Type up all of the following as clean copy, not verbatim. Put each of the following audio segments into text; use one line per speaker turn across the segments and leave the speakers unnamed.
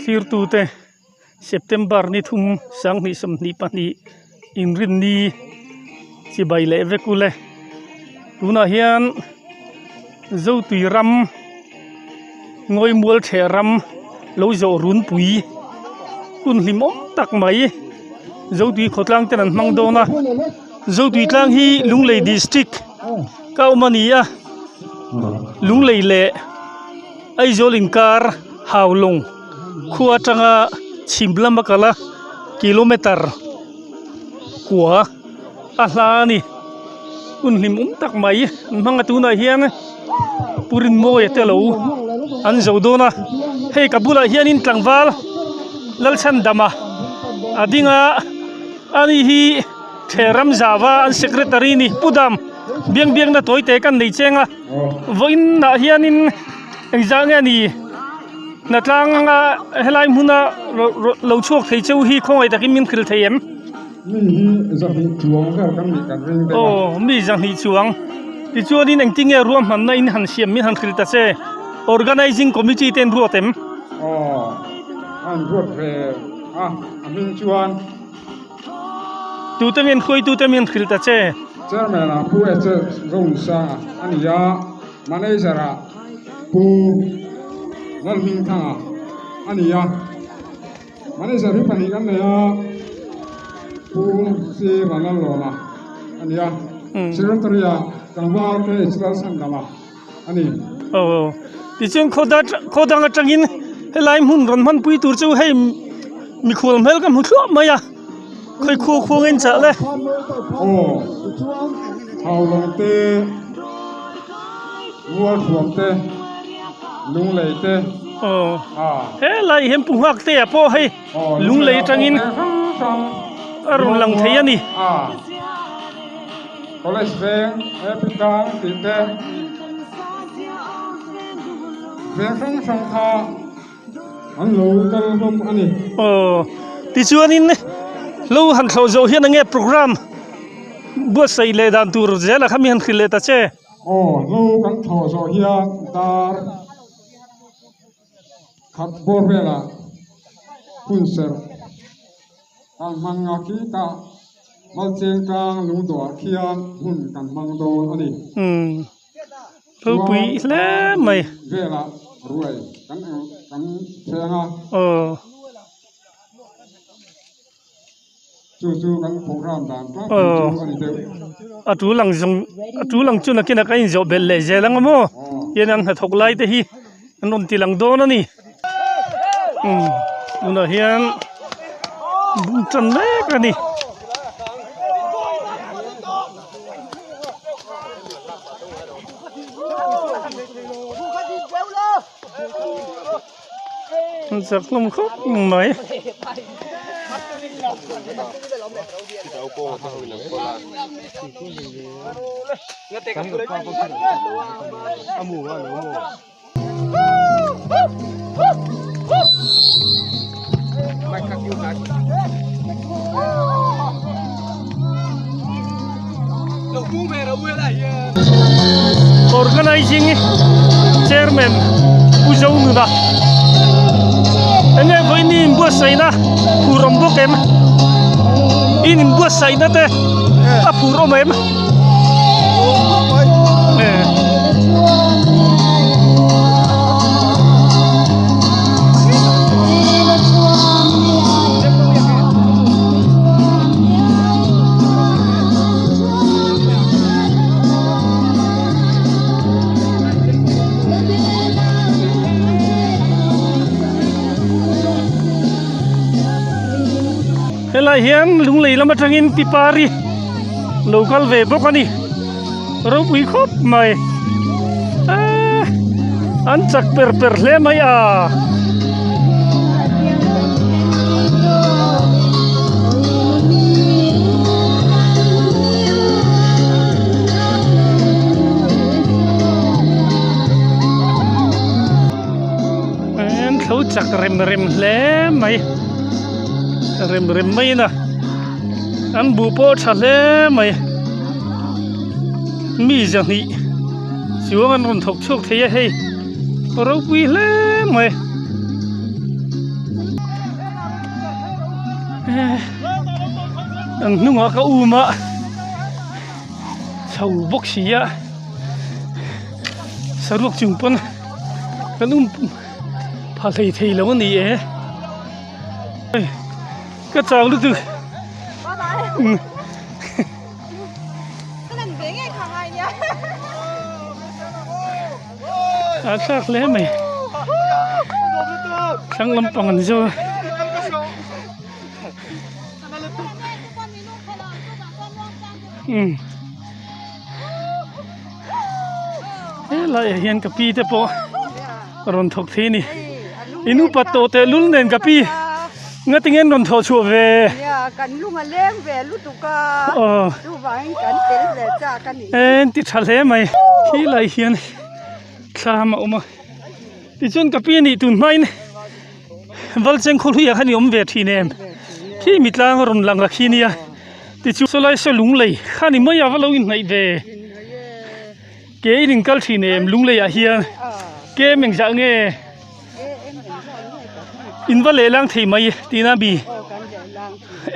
Thlirtute September ni thum sanghnih 22 inrinni chibai leh vek ule tunah hian Zotui ram Ngawimual theh ram lo zawh runpui hun hlimawm tak mai Zotui khawtlang ten an hmang dawn a Zotui tlang hi Lunglei district ka awm a ni a Lunglei leh Aizawl inkar Haulawng khua atanga chhim lama kal a kilometer kua a hla a ni hun hlimawm tak mai an hmang a tunah hian Pu Rinmawia te lo an zo dawn a hei ka bulah hianin tlangval Lalchhandama a ding a ani hi Thehram Zava an secretary a ni Pu Dam biang biangna tawi te kan nei cheng a vawiin ah hianin engzah nge ni hnatlang a helai hmuna lo chhuak thei cheu hi khawngaih takin min hrilh thei em?
Mi hi zahnih chuang vel kan nih kan ring deuh a.
Aw mi zahnih chuang tichuanin engtin nge ruahmanna in han siam min han hrilh ta che Organizing Committee te an ruat em?
Aw an ruat ve a a hming chuan.
Tute nge hruaitute min hrilh ta che?
Chairman ah Pu HS Rongsanga a ni a, Manager ah Pu Lalhmingthanga a ni a. Manager hi pahnih kan nei a, Pu C Vanlalawma a ni a, Secretary ah Tlangval KH Lalchhandama a ni.
Aw, tichuan khaw dang atangin helai hmun rawn hmanpui tur chu hei mikhual hmel ka hmu thluah mai a, khawi khuang khuang in chah le.
Aw, Haulawng te, Mualthuam te, Lunglei te.
Aw, helai hian Pu Nghak te ah pawh hei Lunglei atangin a rawn lang thei a ni.
College veng Happy Tlang tih te veng hrang hrang kha an lo kal hlawm a ni.
Aw, tichuanin lo han thlawh zawh hian enge program buatsaih leh dan tur zela kha mi han hrilh leh ta che.
Aw, lo kan thlawh zawh hian dar khat bawr velah hun serh kan hman nga khi ta Malcheng tlang lungdawhah khian hun kan hmang dawn a ni.
Umm ropui hle mai.
Velah ruai kan kan thleng a.
Aw.
Chu chu kan program dan tlangpui chu a ni deuh.
A tul ang zawng a tul ang chu nakinah ka inzawh belh leh zel ang a maw tian an hnathawk lai te hi an rawn ti lang dawn a ni umm tunah hian bung tan mek a ni. An chak hlawm khawp mai. Organizing chairman Pu Zonuna enge vawiin in buatsaihna phur awm bawk em in inbuatsaihna te a phur awm em Helai hian lunglei lam atangin Pipari lo kal ve bawk a ni ropui khawp mai eee an chak per per hle mai a. An thlo chak rem rem hle mai rem rem mai in a an buh pawh a tha hle mai mi zahnih chuang an rawn thawk chhuak thei a hei ropui hle mai. An hnungah ka um a chho bawk si a saruak chung pawn kan um pha hlei thei lo a ni e ka chau lutuk A thlak hle mai thlang lampang an zo a. Umm helaiah hian ka pi te pawh rawn thawk thei a ni in upat tawh tehlul nen ka pi ngatinge an rawn thawh chhuah ve aw en ti tha hle mai helaiah hian thlam a awm a tichuan ka pi nih tun hmain. Valcheng khawhluiah khan i awm ve thin em? Khi mi tlang a rawn lang la khi nia. Tichuan sawlai saw lunglei kha ni mai a va lo inhnaih ve. Ke in inkal thin em lungleiah hian ke em engzah nge in va lehlang thei mai tihna mi?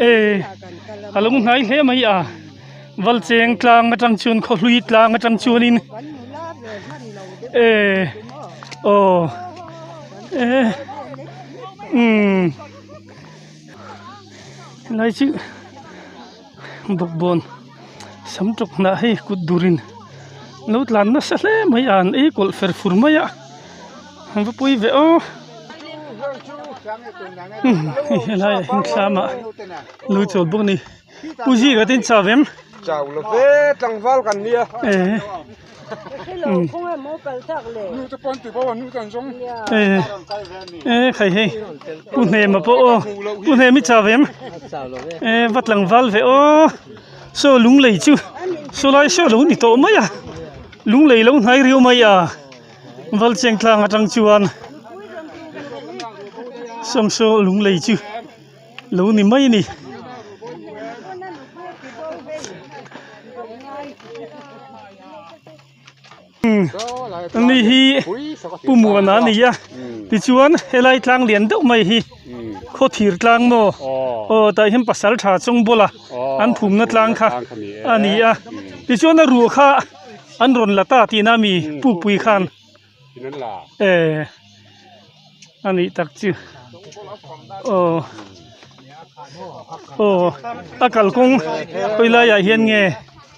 E a lo hnai hle mai a Valcheng tlang atang chuan khawhlui tlang atang chuanin e aw. Eh umm helai chu bawkbawn sam tawk hnah hei kut durin lo tlan nasa hle mai a an ei kawlh fer fur mai a an va pui ve aw umm hei helai ah hian thlam ah lo chawl bawk a ni pu zika te in chau em
chau lo ve tlangval kan nia
eh. E khai hei pu hnema pawh aw pu hnemi chau em e va tlangval ve aw saw lunglei chu saw lai saw lo ni tawh mai a lunglei lo hnai riau mai a valcheng tlang atang chuan sawmsaw lunglei chu. Lo ni mai a ni. Ani hi Pu Muana a ni a tichuan helai tlang lian deuh mai hi Khawthir tlang maw aw tah hian pasal tha chung bawla an phumna tlang kha a ni a tichuan a ruh kha an rawn la ta tihna a mi Pukpui khan. E a nih tak chu aw aw a kalkawng hawi laiah hian nge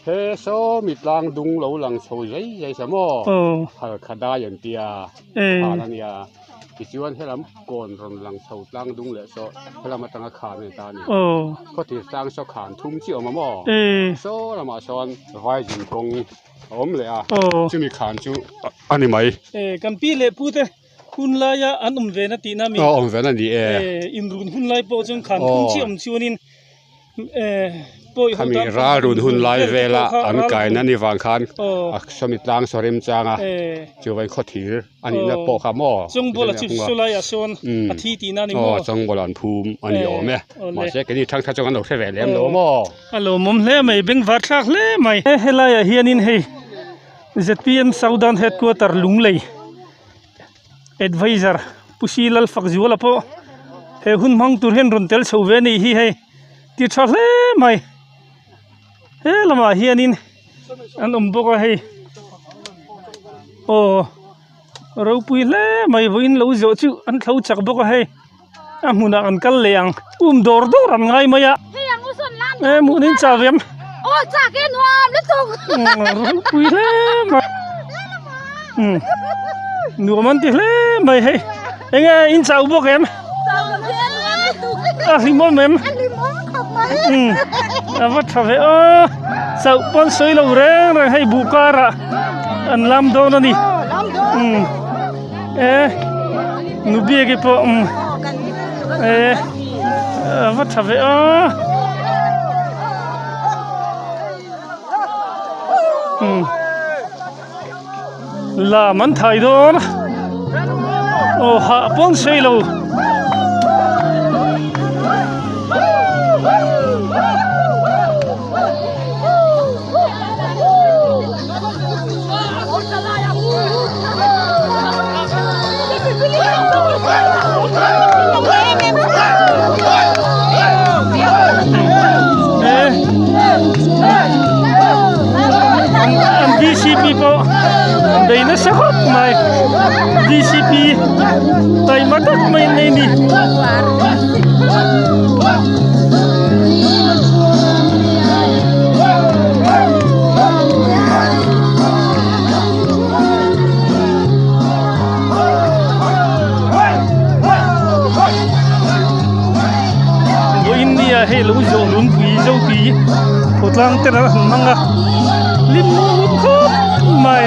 he saw mi tlang dung lo lang chho zai zai sa maw
aw
halkha dai an tia
e
khan a nia tichuan helam kawn rawn lang chho tlang dung leh saw helam atanga khan a ni ta a ni
aw
khawthir tlang saw khan thum chiah a awm a maw
e
saw lamah sawn vaizin kawng a awm leh a
aw
chumi khan chu a ni mai.
E kan pi leh pu te hun laia an awm ve na tihna mi.
Aw awm ve na ni e.
E inrun hun lai pawh chuan khan phung chi awm chuanin e pawi ho
Khami
tan
ral run hun lai vela an kaina ni vang khan
aw
a sawmi tlang saw remchang a
e
chuvain khawthir a nihna
aw
pawh kha maw
Chawngbawla chu saw laiah sawn a thi tihna ni maw.
Aw chawngbawla an phum a ni awm e
aw le.
Mahse keini thangthar chuan kan lo hre ve lem lo maw.
A lawmawm hle mai bengvar thlak hle mai. He helaiah hianin hei zpm Southern Headquarter Lunglei Advisor Pu Si Lalfakzuala pawh he hun hmang tur hian rawn tel chho ve a nih hi hei ti tha hle mai. He lamah hianin an awm bawk a hei aw. Ropui hle mai vawiin lo zawh chu an thlo chak bawk a hei a hmunah kan kal leh ang um dawr dawr an ngai mai a e hmuh nin chau em ropui hle mai umm nuam an ti hle mai hei enge in chau bawk em a hlimawm em umm a va tha ve aw chauh pawn sawi lo reng reng hei buh karah an lam dawn a ni umm e nu biak i pawh umm e a va tha ve aw umm. Lam an thai dawn a aw hah pawn sei lo. DCP pawh bei nasa khawp mai DCP taima tak mai an nei a ni. Vawiin nia hei lo zawh lungpui zotui khawtlang te an han hmang a hlim ngut khawp mai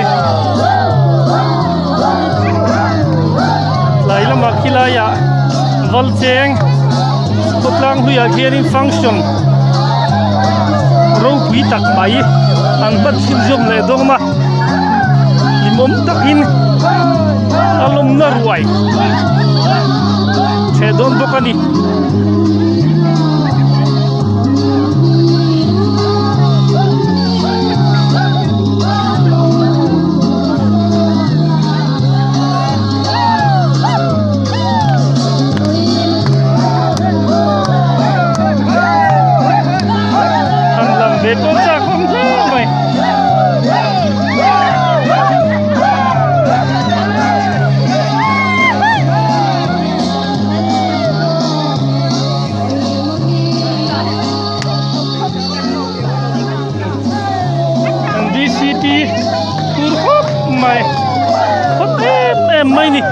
tlai lamah khilaiah val cheng khawtlang hluiah khianin function ropui tak mai an hman chhunzawm leh dawn a hlimawm takin a lawmna ruai ṭheh dawn bawk a ni. An lam ve pawh chak awm hle mai. An DCP tur khawp mai hot em em mai ni.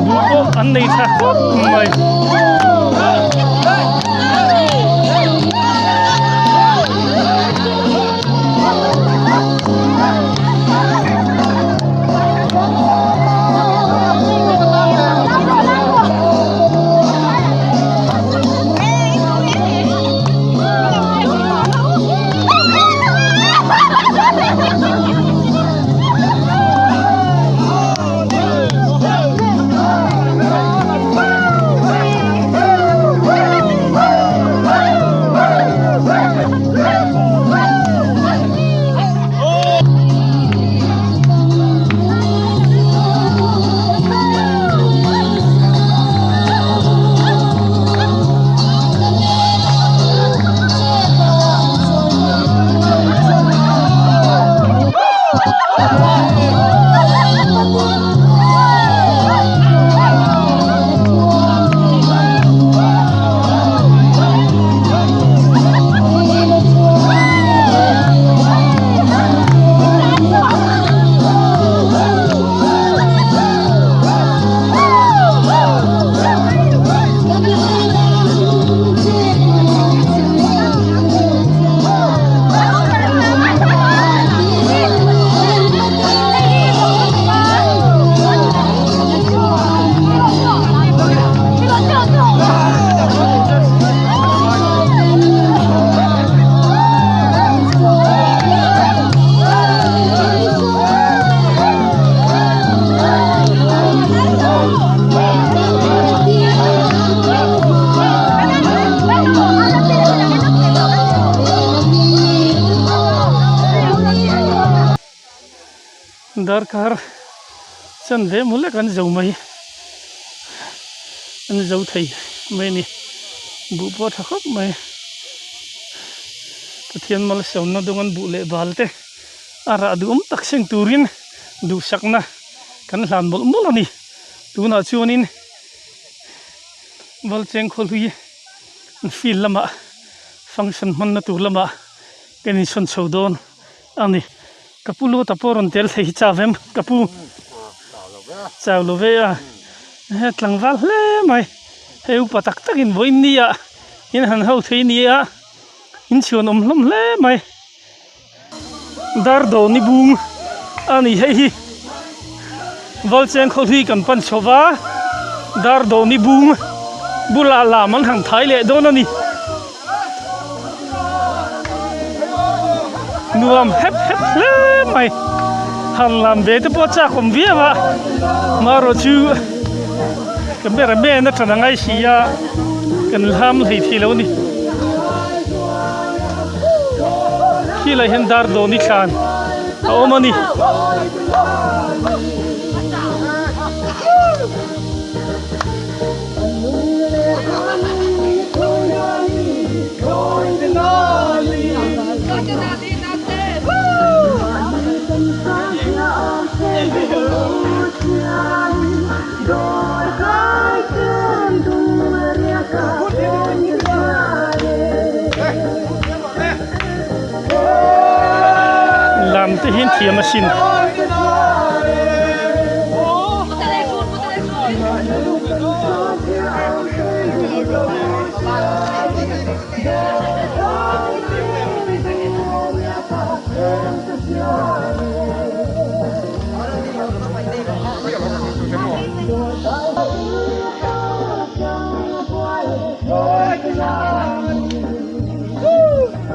Buh pawh an nei tha khawp mai. Darkar chan ve mawlh lek an zo mai an zo thei mai a ni buh pawh a tha khawp mai Pathian malsawmna dawng an buh leh bal te a rah duhawm tak seng turin duhsakna kan hlan mawlh mawlh a ni tunah chuanin Valcheng khawhlui field lamah function hmanna tur lamah kan insawn chho dawn a ni. Ka pu Luta pawh rawn tel thei hi chau em ka pu chau lo ve a he tlangval hle mai hei upa tak tak in vawiin ni ah in han ho thei ni a in chhuan awm hlawm hle mai dar dawn i bung a ni hei hi Valcheng khawhlui kan pan chho va dar dawn i bung bulah lam an han thai leh dawn a ni. Nuam hep hep hle mai. Han lam ve te pawh a chak awm viau a marawh chu camera man a ṭan a ngai si a kan lam hlei thei lo a ni khilai hian dar dawn i thlan a awm a ni. Lam te hian thiam asin.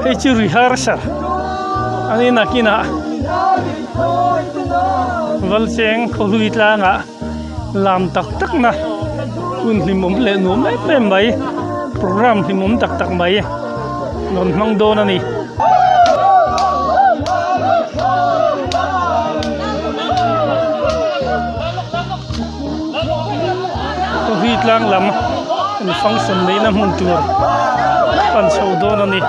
Hei chu rehearsal a ni nakinah Valcheng khawhlui tlangah lam tak tak na hun hlimawm leh nuam em em mai program hlimawm tak tak mai rawn hmang dawn a ni. Khawhlui tlang lam an function neihna hmun tur pan chho dawn a ni.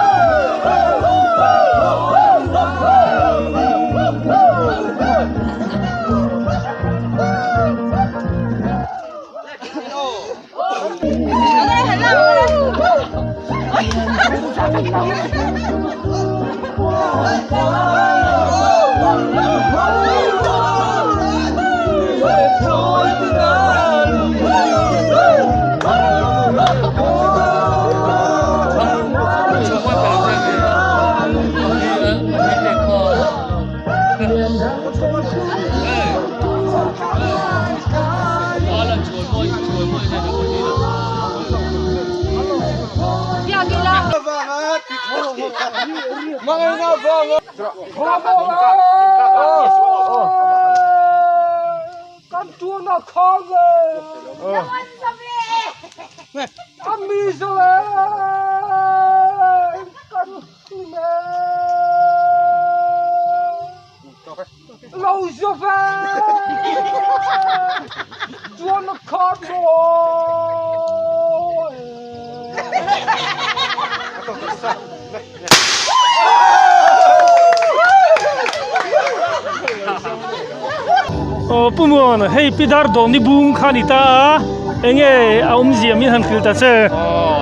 Aw Pu Muan, hei Pi Dar Dawni bung kha a ni ta a, enge a awmzia min han hrilh ta che?
Aw,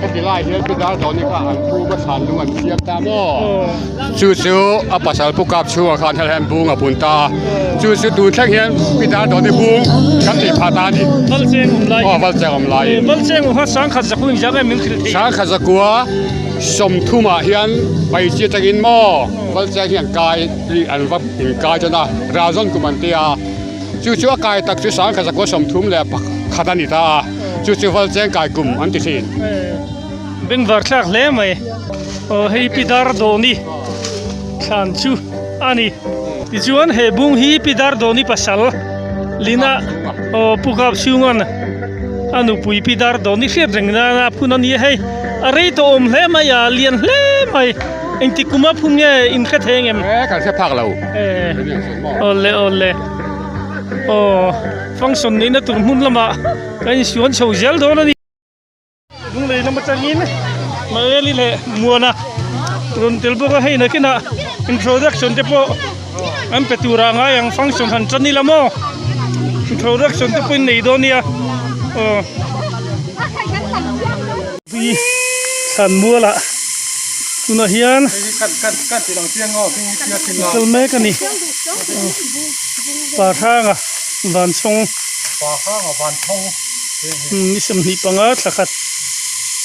heti lai hian Pi Dar Dawni kha an pu a thlan lung an siam ta maw? Chu chu a pasal pu kap chhungah khan hel hian bung a pun ta a, chu chu tun thleng hian Pi Dar Dawni bung kan tih phah ta a ni.
Valcheng awm laiin.
Aw, Valcheng awm laiin.
Valcheng awm kha Sangkhat Zakua inziak em min hrilh thei?
Sangkhat Zakua sawmthumah hian Paichi atangin maw Valcheng hian kai an va inkai tan a, Ralzawn kum an ti a, chu chu a kai tak chu Sangkhat Zakua 30 leh pakhat a ni ta a, chu chu Valcheng kai kum an ti thin.
Bengvar thlak hle mai. Aw hei Pi Dar Dawni thlan chu a ni. Tichuan he bung hi Pi Dar Dawni pasal Lina aw Pu Kap Chhunga'n a nupui Pi Dar Dawni hriat reng nana a phun a ni a hei. A rei tawh awm hle mai a, lian hle mai. Engtik kuma phun nge in hre thei engem?
E kan hre phak lo.
E awle awle aw function neihna tur hmun lamah kan insuan chho zel dawn a ni. Lunglei lam atangin Maeli leh Muana rawn tel bawk a, hei nakinah introduction te pawh an pe tur ah ngai ang function han tan ila maw introduction te pawh in nei dawn nia aw. Pui thlan mualah tunah hian kal mek a ni Pahranga Vanchhawng ni 25 thla khat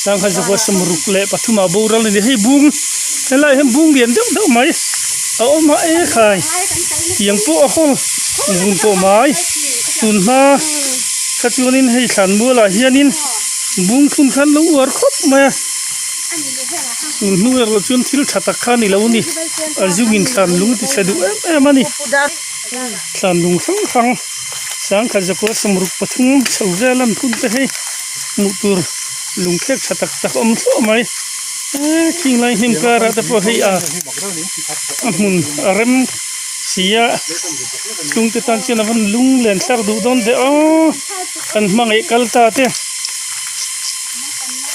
sangha zakua sawmruk leh pathumah boral a ni hei bung helaiah hian bung lian deuh deuh mai a awm a e khai tiang pawh a haw vun tawh mai tun hma kha chuanin hei thlan mualah hianin. Bung phun khan lo uar khawp mai a. Tun hnu erawh chuan thil tha tak kha a ni lo a ni a zungin thlan lung ti chhe duh em em a ni thlan lung hrang hrang sangkhat zakua sawmruk pathum chho vel an phun te hei hmuh tur lungthlek tha tak tak a awm thluah mai eee khing lai hnim karah te pawh hei a a hmun a rem si a chhungte tan chuan a van lung len thlak duh dawn ve aw kan hmangaih kal ta te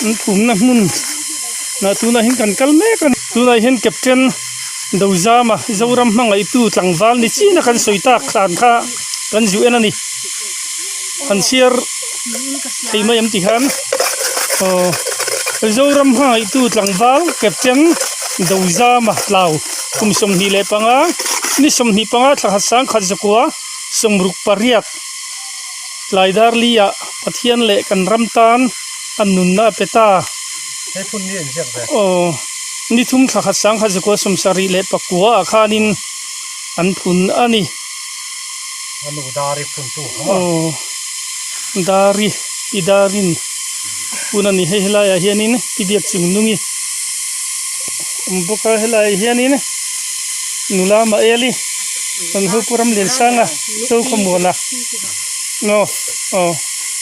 an phumna hmun nah tunah hian kan kal mek a ni tunah hian captain Dozama Zoram hmangaihtu tlangval ni chin a kan sawi tak thlan kha kan zu en a ni an chhiar thei mai em ti khan aw Zoram hmangaihtu tlangval captain Dozama Tlau kum 25 ni 25 thla khat sangkhat zakua 68 tlai dar li ah Pathian leh kan ram tan a nunna a pe ta. Aw ni thum thla khat sangkhat zakua 74 ah khanin an phun a ni. Aw dari pi darin phun a ni hei helaiah hianin pi biak chung nungi awm bawk a helaiah hianin nula Maeli kan ho ram Liansanga Zokhawmuana aw aw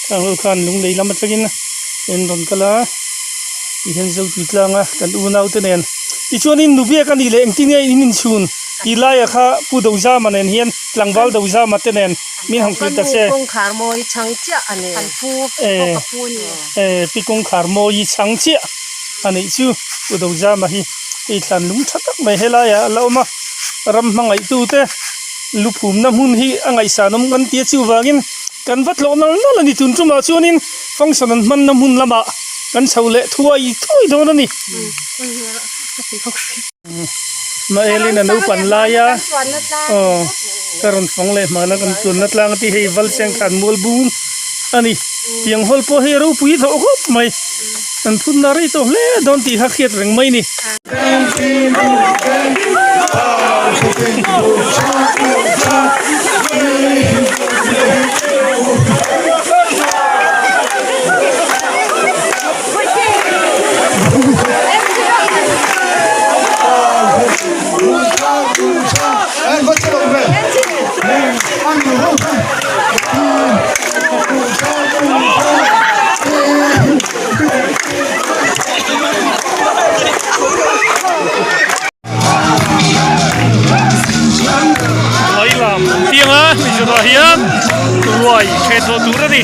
khang ho khan lunglei lam atangin an rawn kal a tihian Zotui tlanga kan unaute nen tichuanin nubiak a nih leh engtin nge in inchhun tih laiah kha Pu Dozama nen hian tlangval Dozama te nen min han hrilh ta che.
Ka nu kawngkhar mawi chhang chiah a ni. Kan pu pawh ka pu a ni.
E pi kawngkhar mawi chhang chiah a nih chu Pu Dozama hi hei thlan lung tha tak mai helaiah a la awm a, ram hmangaihtu te lu phumna hmun hi a ngaihsan awm kan tia chuvangin kan va tlawh nal nal a ni tun tumah chuanin function an hmanna hmun lamah kan chho leh thuai thuai dawn a ni. Maelin a naupan lai a aw ka rawn fang leh hmana kan chuanna tlang a tih hei Valcheng thlan mual bung a ni tiang hawl pawh hei ropui tawh khawp mai kan phunna rei tawh hle dawn tih kha hriat reng mai a ni. Lailam tianga Mizoramah hian ruai ṭhen tawh tur a ni.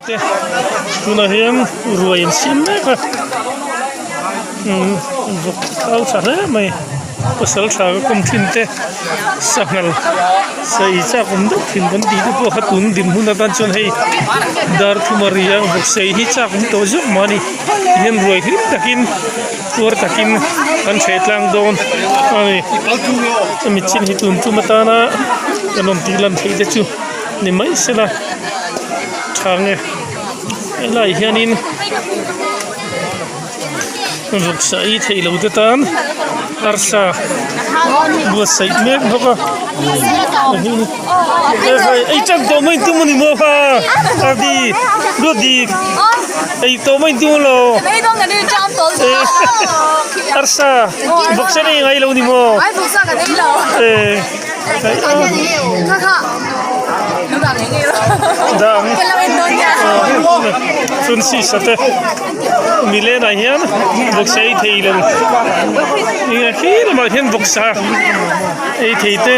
Te tunah hian ruai an siam mek a. Umm vawk thau tha hle mai pasal tha ka kawm thin te sanghal sei chak awm deuh thin kan tih te pawh kha tun dinhmun atan chuan hei dar thum a ri a vawk sei hi chak awm tawh zawk mah a ni tihian ruai hlim takin tuar takin kan hreh tlang dawn a ni hemi chin hi tun tum atana kan rawn tih lan theih te chu ni mai se la tha nge helaiah hianin. Vawksa ei theih lo te tan arsa buatsaih mek bawk a ei tan tawh mai tum a ni maw kha Adi Ruatdik ei tawh mai tum lo arsa vawksa ei ngai lo ni maw Chun sisa te milen ah hian vawksa ei thei lo eng khi lamah hian vawksa ei thei te.